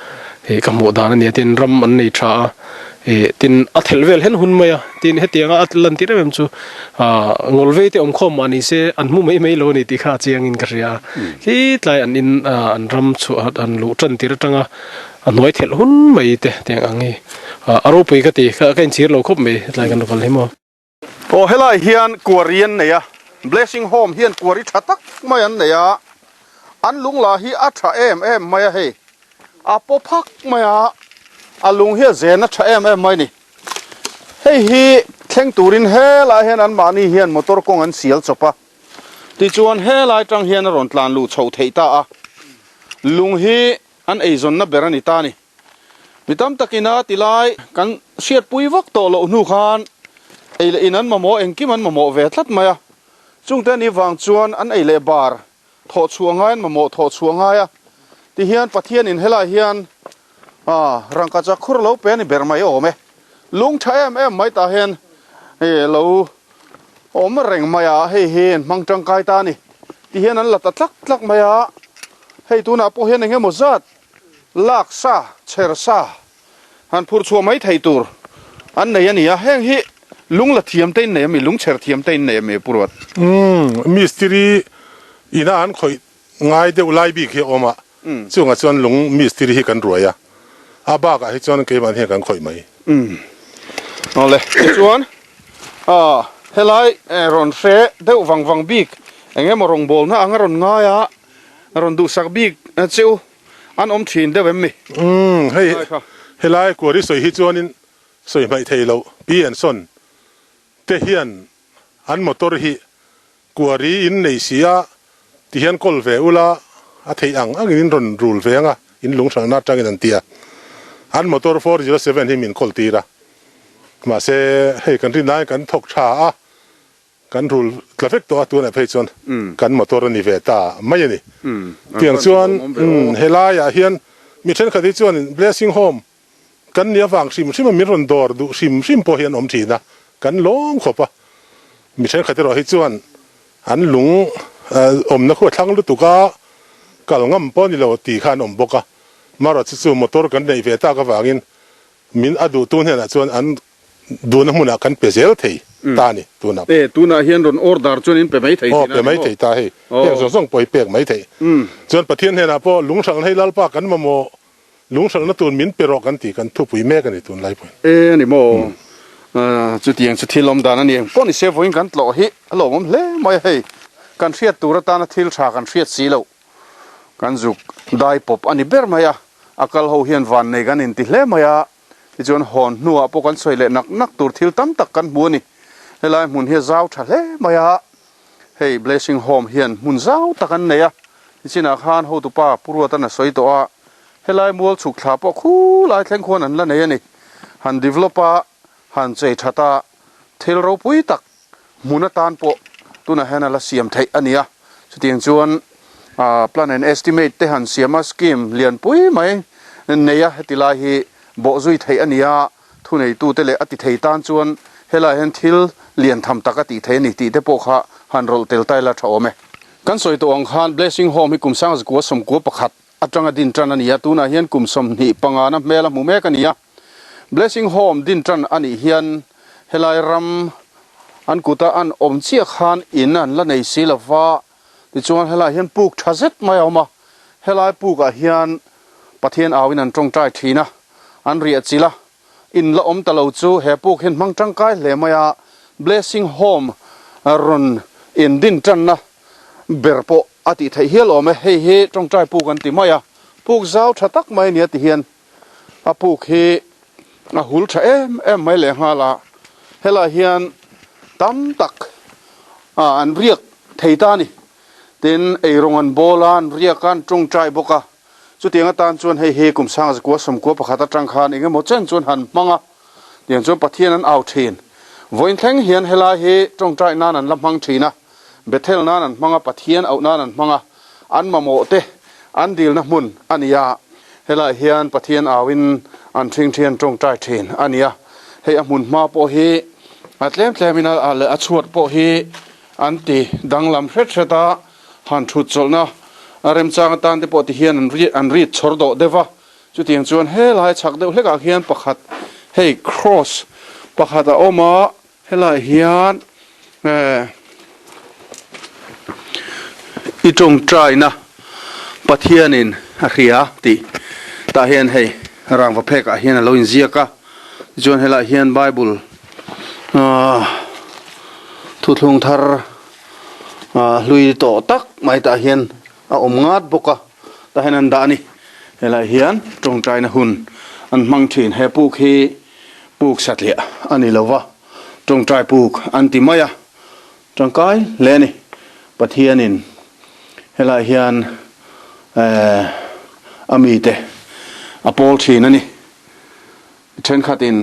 ih ka hmuh dan a ni a. Tin ram an nei tha a. Ih tin a thelh vel hen hun mai a, tin hetianga a lan tir em em chu ah ngawlvei te awm khawm mah ni se an hmu mai mai lo a ni tih kha a chiang in ka hria a, khi tlai an in ah an ram chhuah an luh tan tir atanga a hnuai thelh hun mai te tiang ang hi ah a ropui ka ti ka ka inchhir lo khawp mai tlai kan lo kal hi maw. Aw helai hian quarry an nei a, Blessing Home hian quarry tha tak mai an nei a, an lung lah hi a tha em em mai a hei, a paw phak mai a, a lung hi a zen a tha em em mai a ni. Hei hi thleng turin helai hian anmahni hian motor kawng an sial chawp a, tichuan helai tang hian a rawn tlan luh chhoh theih ta a, lung hi an eizawnna ber a ni ta a ni. Mi tam takin a ti lai kan hriatpui vak tawh loh hnu khan ei leh in an mamawh engkim an mamawh ve tlat mai a. Chungte ni vang chuan an ei leh bar thawh chhuah ngai an mamawh thawh chhuah ngai a. Tihian Pathianin helai hian rangkachak khur lo pe a ni ber mai awm e. Lung tha em em mai tah hian lo awm reng mai a, hei hi an hmang tangkai ta a ni. Tihian an la ta tlak tlak mai a, hei tunah pawh hian eng emaw zat Lak sa, chher sa han phur chhuah mai thei tur an nei a ni a, heng hi lung la thiam te in nei a mi, lung chher thiam te in nei a mi Pu Ruat? Umm, mistiri ina an khawih ngai deuh lai bik hi a awm a, chungah chuan lung mistiri hi kan ruai a, a bakah hi chuan keimah hian kan khawih mai. Umm, awle, tichuan helai rawn hre deuh vang vang bik eng emaw rawngbawlna anga rawn ngai a, rawn duhsak bik che u. An awm thin deuh em mi? Umm, hei helai kuari sawi hi chuanin sawi hmaih thei loh Pi Anson te hian an motor hi kuari in nei si a ti hian kawl ve ula a theih ang angin in rawn rul ve anga in lunghralhna atangin an ti a, an motor 407 hi min kawl tir a, mahse hei kan rinai kan thawk tha a. Kan rul tla vek tawh a, tunah phei chuan kan motor a ni ve ta mai a ni. Tiang chuan helaiah hian mi thenkhat hi chuan Blessing Home kan nih avang hrim hrim a min rawn dawr duh hrim hrim pawh hi an awm thin a, kan lawm khawp a. Mi thenkhat erawh hi chuan an lung awmna khu a thlang lutuk a, kal ngam pawh a ni lo tih kha an awm bawk a. Marawh chu chu motor kan neih ve tak avangin min a duhtu hnenah chuan an Duhna hmunah kan pe zel thei ta a ni tunah. E, tunah hian rawn order chuan in pe mai thei tihna a ni maw? Aw, pe mai thei ta hei. Heng zawng zawng pawh hi pek mai thei. Chuan Pathian hnenah pawh lunghralhna hi Lalpa kan mamawh, lunghralhna tur min pe rawh kan tih kan thupui mek a ni tunlai pawhin. E, a ni maw? Chutiang chu thil awm dan a ni. Engpawh ni se vawiin kan tlawh hi a lawmawm hle mai a hei. Kan hriat tur atana thil tha kan hriat si loh. Kan zuk dai pawp a ni ber mai a. A kal ho hian vannei kan inti hle mai a. Tichuan hawn hnuah pawh kan sawi leh nak nak tur thil tam tak kan hmu a ni. Helai hmun hi a zau tha hle mai a, hei Blessing Home hian hmun zau tak an nei a, nichinah khan hotupa Pu Ruatan a sawi tawh a, helai mual chhuk thla pawh khulai thleng khuan an la nei a ni. Han develop a, han chei that a, thil ropui tak hmun atan pawh tunah hian a la siam theih a ni a, chutiang chuan plan and estimate te han siam a, scheme lianpui mai nei a heti lai hi bawhzui theih a ni a, thuneitute leh a ti thei tan chuan helaiah hian thil lian tham tak a tih theih a ni tih te pawh kha han rawlh tel ta ila tha awm e. Kan sawi tawh ang khan Blessing Home hi kum sangzakua 91 atanga din tan a ni a, tunah hian kum 25 na hmel a hmu mek a ni a. Blessing Home din tan a nih hian helai ram an kuta an awm chiah khan in an la nei si lova, tichuan helai hian puk tha zet mai a awm a, helai pukah hian Pathian auin an tawngtai thin a, an riah chilh a, in la awm ta lo chu he puk hian hmang tangkai hle mai a, Blessing Home rawn in din tanna ber pawh a tih theih hial awm e, hei hi tawngtai puk an ti mai a, puk zau tha tak mai a nia ti hian. A puk hi A hul tha em em mai lehnghal a, helaiah hian tam tak an riak thei ta a ni. Tin, eirawng an bawl a, an riak a, an tawngtai bawk a. Chutiang atan chuan hei hi kum sanga zakua sawmkua pakhat atang khan eng emaw chen chuan han hmang a, tiang chuan Pathian an au thin. Vawiin thleng hian helai hi tawngtai nan an la hmang thin a, Bethel nan an hmang a, Pathian auh nan an hmang a, an mamawh te an dilna hmun a ni a. Helaiah hian Pathian auin an thingthi an tawngtai thin a ni a. Hei a hmun hma pawh hi a tlem tlemin a leh a chhuat pawh hi an ti danglam hret hret a, han thut chawlhna a remchang atan te pawh ti hian an an rit chhawr dawh deuh va. Chutiang chuan helai chhak deuh hlekah khian pakhat hei cross pakhat a awm a, helaiah hian eh i tawngtaina Pathianin a hria tih tah hian hei rangva phekah hian a lo inziak a, tichuan helaiah hian bible ah thuthlung thar ah hlui tawh tak mai tah hian a awm ngat bawk a tah hian an dah a ni helaiah hian tawngtaina hun an hmang thin he puk hi puk satliah a ni lo va tawngtai puk an ti mai a tangkai hle a ni Pathianin helaiah hian eh a mite a pawl thin a ni thenkhatin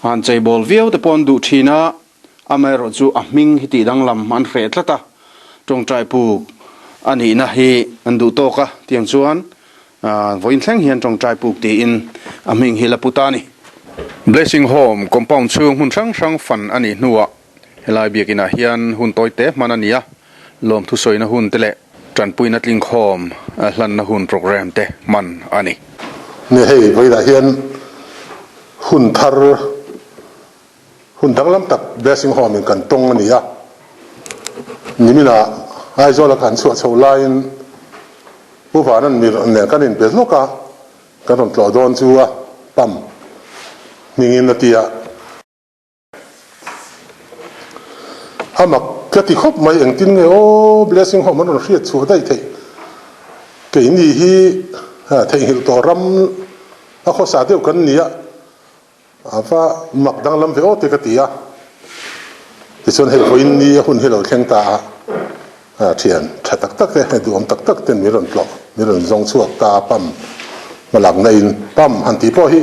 han cheibawl viau te pawh an duh thin a. Amaherawhchu a hming hi tih danglam an hreh tlat a, tawngtai puk a nihna hi an duh tawk a, tiang chuan vawiin thleng hian tawngtai puk tiin a hming hi la pu ta a ni. Blessing Home compound chhung hmun hrang hrang fan a nih hnuah helai biakinah hian hun tawi te hman a ni a, lawmthu sawina hun te leh tanpuina tlingkhawm hlanna hun programme te hman a ni. Ni hei vawiinah hian hun thar Hun danglam tak Blessing Home in kan tawng a ni a, niminah Aizawl a kan chhuah chho laiin Pu Vanan mi nen kan inbe hlawk a, kan rawn tlawh dawn chu a pam hmingin a ti a. A mak ka ti khawp mai, engtin nge aw Blessing Home an rawn hriat chhuah daih theih, keini hi theihnghilh tawh ram a khawsa deuh kan ni a, A va mak danglam ve aw te ka ti a, tichuan hei vawiin ni a hun hi lo thleng ta a, thian tha tak tak te, hei duhawm tak tak ten min rawn tlawh, min rawn zawng chhuak ta a pam hmalakna in pam han tih pawh hi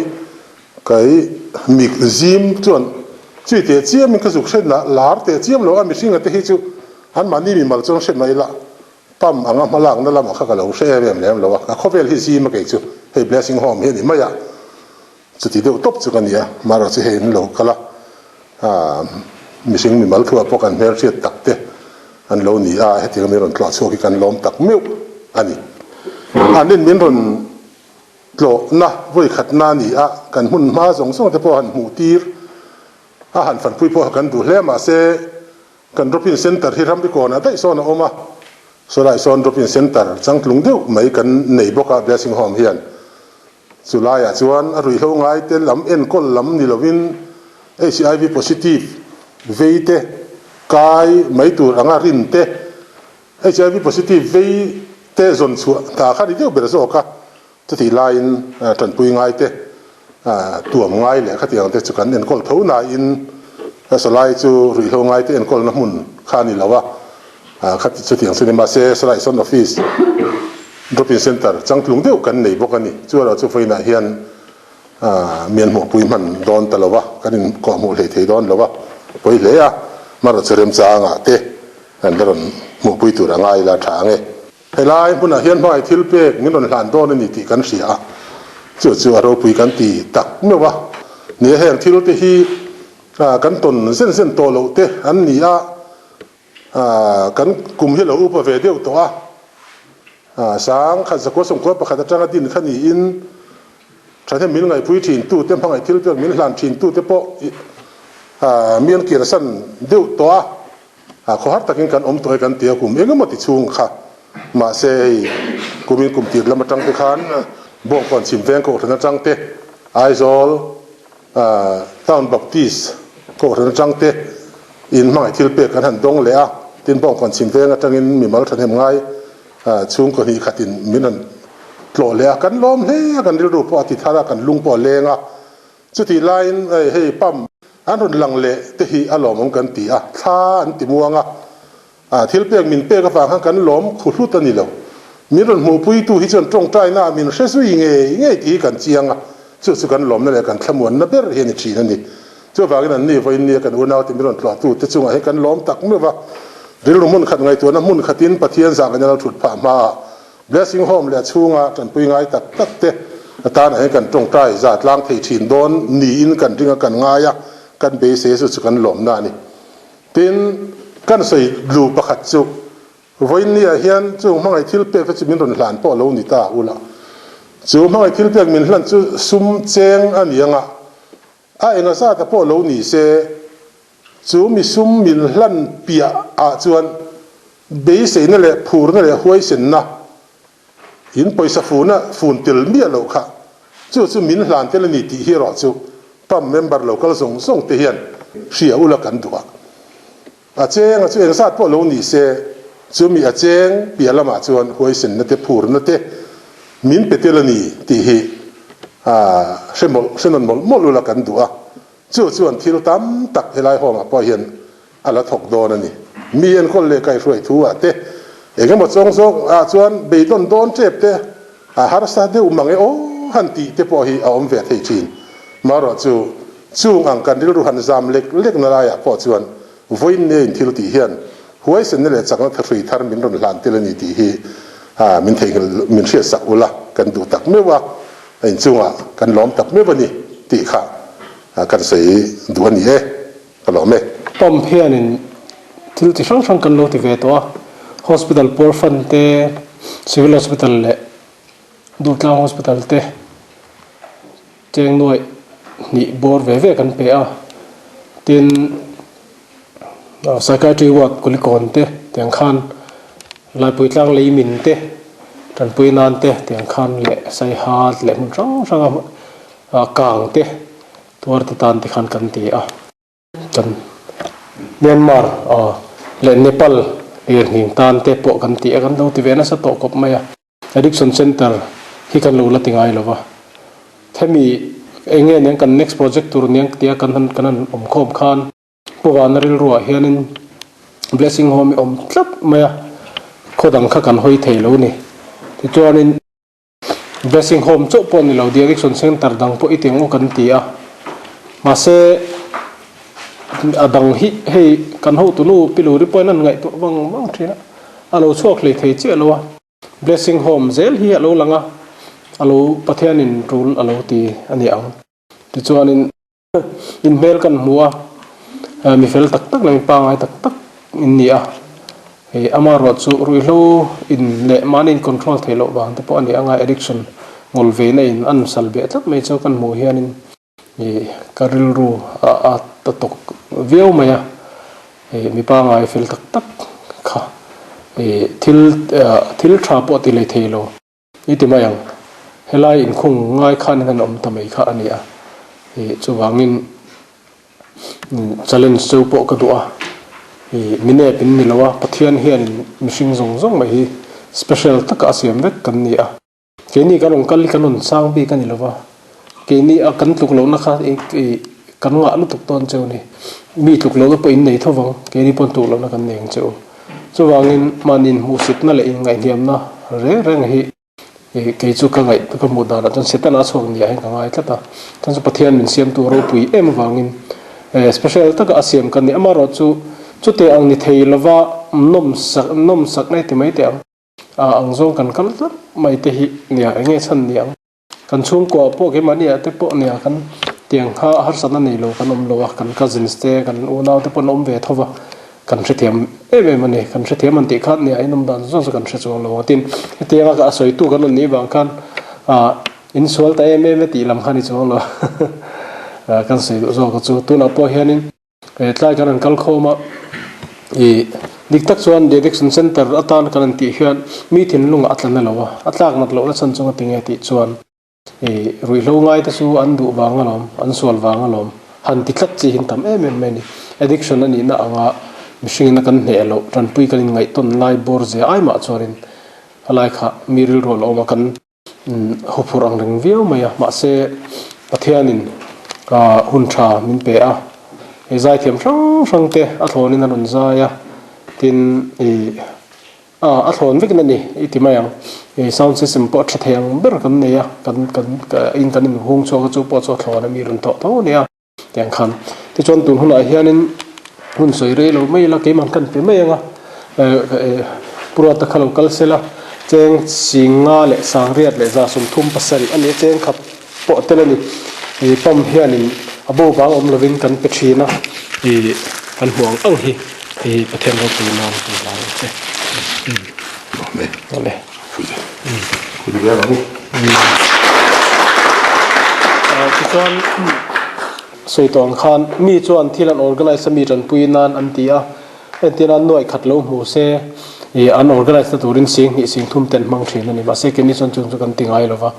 kai mik zim chuan chui teh chiam in ka zuk hret lah lar teh chiam lo a mihringa te hi chu an mahni mimal chuan hret mai la pam anga hmalakna lamah kha ka lo hre em em lem lo a, a khawvel hi zim a kei chu hei blessing home hi a ni mai a. Chuti deuh tawp chu ka ni a, marawh chu hei an lo kal a, mihring mimal thuah pawh kan hmelhriat tak te an lo ni a, hetiang min rawn tlawh chhuak hi kan lawm tak meuh a ni. An in min rawn tlawhna vawi khatna a ni a, kan hmun hma zawng zawng te pawh han hmuh tir a, han fanpui pawh kan duh hle a, mahse kan drop-in centre hi ramri kawnah daih sawn a awm a, sawlai sawn drop-in centre changtlung deuh mai kan nei bawk a Blessing Home hian. Chu laiah chuan a ruihhlo ngaite lam enkawl lam ni lovin HIV positive vei te kai mai tur anga rin te, HIV positive vei te zawn chhuah hna kha ni deuh ber zawk a, chutih laiin tanpui ngaite tuam ngai leh khatiang te chu kan enkawl tho nain sawlai chu ruihhlo ngaite enkawlna hmun kha a ni lo a. Kha chutiang chu ni mahse Salai Sawn Office Drop-in Centre changtlung deuh kan nei bawk a ni. Chu erawh chu vawiinah hian mian hmuhpui hman dawn ta lo va, kan inkawh hmuh hlei thei dawn lo va, pawi hle a, marawh chu remchangah te kan la rawn hmuhpui tur a ngai la tha ang e. Helai hmunah hian hmangaih thil pek min rawn hlan dawn a ni tih kan hria a, chu chu a ropui kan ti tak meuh a. Ni a, heng thil te hi kan tawn zen zen tawh loh te an ni a. Kan kum hi lo upa ve deuh tawh a, sang khat zakua sawmkua pakhat atanga din kha niin thahnem min ngaihpui thin tute hmangaih thil pek min hlan thin tute pawh mi an kirsan deuh tawh a, khawhar takin kan awm tawh e kan ti a kum eng emaw ti chhung kha. Mahse hei kumin kum tir lam atang te khan Bawngkawn chhim veng kohhran atang te Aizawl Town Baptist kohhran atang te In hmangaih thil pek kan han dawng leh a, tin Bawngkawn chhim veng atangin mimal thahnem ngai chhungkaw hnih khatin min han tlawh leh a, kan lawm hle a, kan rilru pawh a ti thar a, kan lung pawh a leng a. Chutih laiin hei pump an rawn lang leh te hi a lawmawm kan ti a, thla an ti muang a, thil pek min pek avang khan kan lawm khu hlut a ni lo. Min rawn hmuhpuitu hi chuan tawngtaina ah min hre zui ngei ngei tih hi kan chiang a, chu chu kan lawmna leh kan thlamuanna ber hi a ni thin a ni. Chuvangin anni vawiin nia kan unaute min rawn tlawhtute chungah hi kan lawm tak meuh va, rilru hmun khat ngaihtuahna hmun khatin Pathian zah kan lo thut phah hmaah Blessing Home leh a chhunga tanpui ngai tak tak te atana hian kan tawngtai za tlang thei thin dawn niin kan ring a, kan ngai a, kan beisei chu chu kan lawmna a ni. Tin, kan sawi lu pakhat chu vawiin niah hian chung hmangaih thil pek te chu min rawn hlan pawh lo ni ta ula, chu hmangaih thil pek min hlan chu sum cheng a ni anga, a enga zata pawh lo ni se, Chu mi sum min hlan piah ah chuan beiseina leh phurna leh huaisenna in pawisa funa fun tel miah loh kha chu chu min hlan tel a ni tih hi erawh chu pump member lo kal zawng zawng te hian hria ula kan duh a. A cheng a chu engzat pawh lo ni se chu mi a cheng piah lamah chuan huaisenna te phurna te min pe tel a ni tih hi hre mawlh hre nawn mawlh mawlh ula kan duh a. Chu chuan thil tam tak helai home ah pawh hian a la thawk dawn a ni. Mi enkawl leh kaihhruai thu ah te, eng emaw chawng zawk ah chuan beidawn dawn tep te, a harsa deuh mang e aw han tih te pawh hi a awm ve thei thin. Marawh chu, chung ang kan rilru han zam lek lek na laiah pawh chuan vawiin nia in thil tih hian huaisenna leh chakna thahrui thar min rawn hlan tel a ni tih hi min theihnghilh min hriatsak ula kan duh tak meuh a. A inchungah kan lawm tak meuh a ni tih kha kan sawi duh a ni e, ka lawm e. Pump hianin thil chi hrang hrang kan lo ti ve tawh a, Hospital Poor Fund te, Civil Hospital leh Durtlang Hospital te cheng nuaih hnih bawr ve ve kan pe a, tin Psychiatry ward Kulikawn te tiang khan Laipui tlang lei min te, tanpui nan te tiang khan leh Saiha leh hmun hrang hranga kang te tuar te tan te khan kan ti a. Kan Myanmar leh Nepal lirnghing tan te pawh kan ti a, kan lo ti ve nasa tawh kawp mai a. Addiction Centre hi kan lo la ti ngai lo va, hemi eng nge niang kan next project tur niang tia kan han kan han awm khawm khan Pu Vana rilruah hianin Blessing Home hi awm tlat mai a, khaw dang kha kan hawi thei lo ni. Tichuanin Blessing Home chauh pawh ni lo The Addiction Centre dang pawh i ti ang u kan ti a, mahse a dang hi hei kan hotunu Piluri pawhin an ngaihtuah vang vang thin a, a lo chhuak hlei thei chiah lo a. Blessing Home zel hi a lo lang a, a lo Pathianin tul a lo ti a ni ang. Tichuanin in hmel kan hmu a, mi fel tak tak leh mi pangngai tak tak in ni a, hei amaherawh chu ruihhlo in leh mahni in control theih loh vang te pawh a ni ang a, addiction ngawl veina in an sal beh tlat mai chu kan hmuh hianin ih ka rilru a a ta tawk viau mai a, ih mi pangngai fel tak tak kha ih thil thil tha pawh ti lei thei lo. I ti mai ang, helai inkhung ngai khan hian awm ta mai kha a ni a, ih chuvangin challenge cheu pawh ka duh a, ih mi nep in ni lo a, Pathian hianin mihring zawng zawng mai hi special taka a siam vek kan ni a, keini kan rawn kal hi kan rawn sang bik a ni lo va, keini a kan tluk lohna kha ih kan ngah lutuk dawn cheu ni, mi tluk lohna pawh in nei tho vang, keini pawn tluk lohna kan nei ang cheu. Chuvangin mahni inhmuhsitna leh inngaihhniamna reng reng hi kei chu ka ngaih ka hmuh danah chuan Setana a chhuak niah hian ka ngai tlat a. Chuan chu Pathian min siamtu ropui em avangin special taka a siam kan ni. Amaherawh chu chute ang ni thei lova nawmsak nawmsak nge ti mai teh ang ang zawng kan kal tlat mai te hi nia eng nge chhan ni ang. Kan chhungkua pawh keimahni ah te pawh nia kan tiang kha harsatna nei lo kan awm lo a, kan cousins te kan unau te pawh an awm ve tho va, kan hrethiam em em a ni, kan hrethiam an tih khan nia in awm dan zawng chu kan hre chuang lo ang tin hetianga a sawitu kan rawn nih vang khan ah in sual ta em em e tih lam kha ni chuang lo kan sawi duh zawk chu tunah pawh hianin He tlai kan han kal khawm a, ih dik tak chuan The Addiction Centre atan kan han tih hian mi thinlungah a tla na lo a, a tlak nat lohna chhan chunga tinge tih chuan ih ruihhlo ngai te chu an duh vang alawm, an sual vang alawm han ti tlat chi hin tam em em mai a ni. Addiction a nihna anga mihringin a kan hneh loh tanpui kan inngaihtawn lai bawr zia ai mah chuanin a lai kha mi rilru a lo awm a, kan Huphurh ang reng viau mai a, mahse Pathianin Hun tha min pe a, i zaithiam hrang hrang te a thlawnin a rawn zai a, tin i a thlawn vekin a ni i ti mai ang. I sound system pawh a tha thei ang ber kan nei a, kan kan in kan inhung chhuak a chu pawh chu a thlawn a mi rawn thawh tho a ni a. Tiang khan tichuan tun hunah hianin hun sawi rei lo mai ila keimah kan pe mai ang a, Pu Ruata kha lo kal sela cheng Singa leh Sangriat leh 37 a ni a, cheng khat pawh tel a ni. Ih pump hianin a bo vang awm lovin kan pe thin a, ih kan hmuh ang ang hi ih Pathian ropui nan kan hlau ang che. Awle. Tichuan sawi tawh ang khan mi chuan thil an organise a mi tanpui nan an ti a, entirna nuaih khat lo hmu se ih an organise na turin 2000 3000 te an hmang thin a ni. Mahse keini chuan chung chu kan ti ngai lova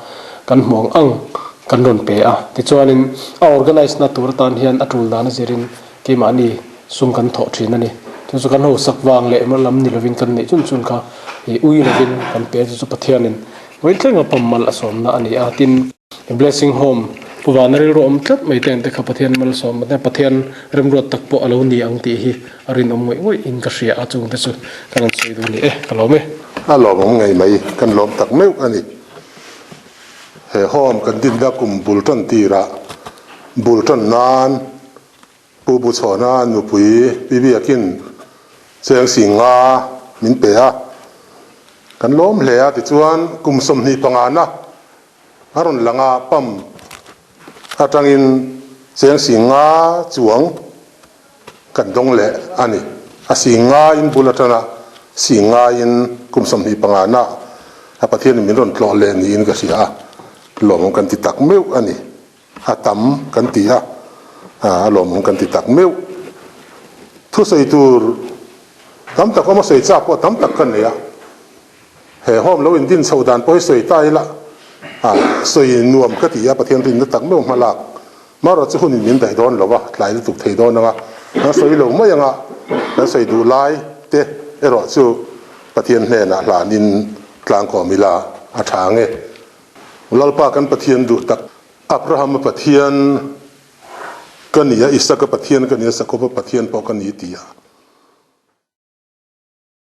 kan hmu ang ang kan rawn pe a. Tichuanin a organise na tur atan hian a tul dan a zirin Keimahni sum kan thawh thin a ni. Chu chu kan hausak vang leh emaw lam ni lovin kan neih chun chun kha i ui lovin kan pe a, chu chu Pathianin vawiin thlenga pawm mal a sawmna a ni a. Tin, Blessing Home Pu Vana rilru awm tlat mai te ang te kha Pathian malsawm a, Pathian remruat tak pawh a lo ni ang tih hi a rinawm ngawih ngawih in ka hria a, chung te chu kan rawn sawi duh a ni e, ka lawm e. A lawmawm ngei mai, kan lawm tak meuh a ni. He home kan dinna kum bul tan tirah bul tan nan Pu Buchhawna nupui Pi Biakin cheng 50 min pe a, kan lawm hle a tichuan kum 25 na a rawn lang a, pump atangin cheng 50 chuang kan dawng leh a ni. A 50 in bul atana 50 in kum 25 na a Pathianin min rawn tlawh leh niin ka hria a, lawmawm kan ti tak meuh a ni. A tam kan ti a, a lawmawm kan ti tak meuh. Thusawi tur tam tak awm a, sawi chak pawh tam tak ka nei a. He home lo indin chho dan pawh hi sawi ta ila, sawi nuam ka ti a, Pathian rinna tak meuh hma lak. Marawh chu hunin min daih dawn lo a, tlai lutuk thei dawn anga, kan sawi lo mai anga, kan sawi duh lai te erawh chu Pathian hnenah hlanin tlangkawm ila a tha ang e. Lalpa kan Pathian duh tak, Abrahama Pathian ka ni a, Isaka Pathian ka ni a, Jakoba Pathian pawh ka ni ti a.